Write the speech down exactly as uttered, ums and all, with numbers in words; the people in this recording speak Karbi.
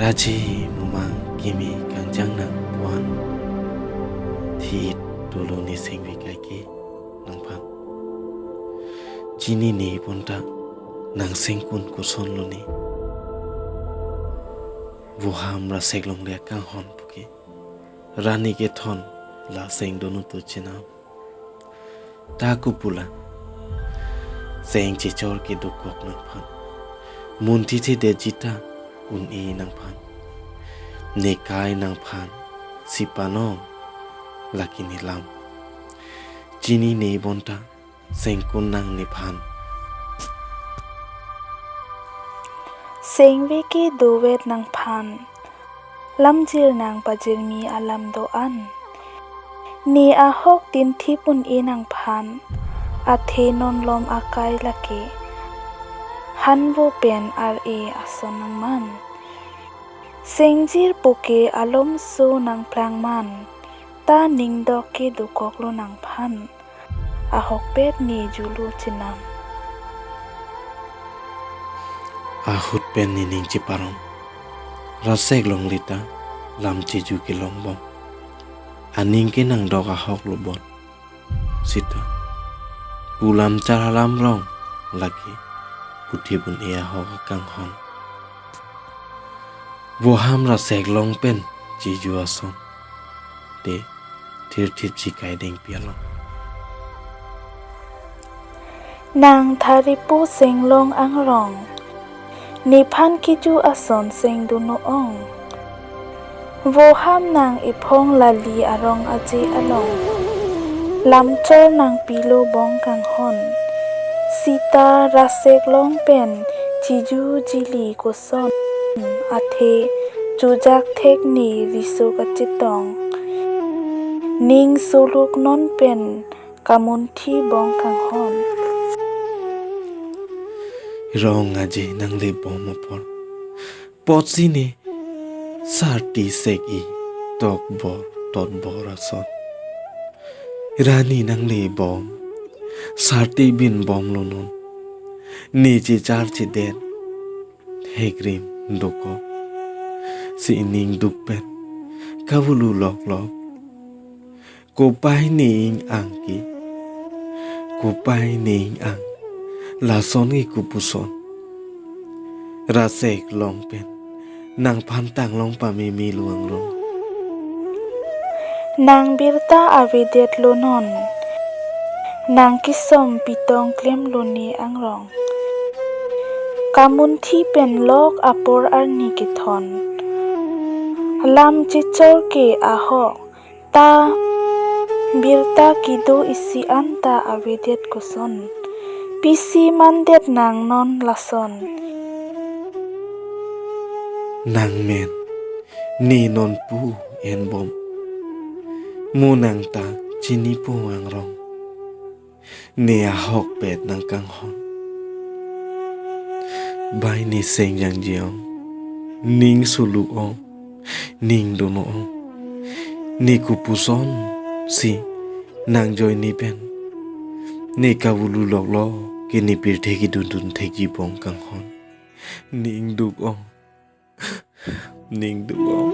Aji mumang kimi kangjang nang puan. Thi dolo ne sengve kaike nangphan. Chini ne bonta nang sengkun kosonlo ne. Voham rasek longle akanghon puke. Ra ne kethon la seng donu to chenam. Ta kopulang. Seng chechor ke dokok nangphan. Munthi thedet jita un-e nangphan. Ne kai nangphan. Si panong lake ne lam. Chini ne bonta sengkun nang nephan. Sengve ke dovet nangphan. Lamjir nang pajirmi alam do-an. Ne ahok tinthip un-e nangphan. Athe non lom akai lake. Hanvo pen ar-e ason nangman. Sengjir puke alomso nangplangman. Ta ning dok ke dokoklo nangphan. Ahokpet ne julo chenam. Ahut pen ne ning cheparong. Rasek longle ta lam cheju kelong bom. Aning ke nang dok ahoklo bon. Sita. Pu lam char alam rong lake. Puthip un-e ahok akanghon. Voham rasek long pen cheju ason. Te thirthip chikai dengpi along. Nang tharipo senglong angrong. Nephan keju ason seng donu ong. Voham nang ephong lali arong aje along. Lamchor nang pilo bong kanghon. Sita rasek long pen chiju jili koson. Athe chujak thek ne riso kachetong. Ning suluk non pen kamunthi bong kanghon. Rong aje nangle bom apor. Potsi ne sarti sek-i tokbor totbor ason. Ra ne nangle bom. Sarti bin bomlo non. Ne chechar chedet. Hekrim dokok. Si ning duk pen. Kavulu loklok. Kopai ne ing-ang ke. Kopai ne ing-ang. Lason ke kopuson. Rasek long pen. Nangphan tanglong pameme lo angrong. Nang birta avedetlo non. Nang kesom pitong klemlo ne angrong. Kamunthi pen lok apor arni kethon. Lam chechor ke ahok. Ta birta kedo isi anta avedet koson. Pisi mandet nang non lason. Nang men, ne non pu en bom. Mo nang ta chinipo angrong. Ne ahokpet nang kanghon. Bai ne seng jangje ong. Ning suluk ong. Ning donu ong. Ne kopuson si nang join ne pen. Ne kavulu loklo ke ne pirthe kedun dun thekji bong kanghon. Ning duk ong. Ning duk ong.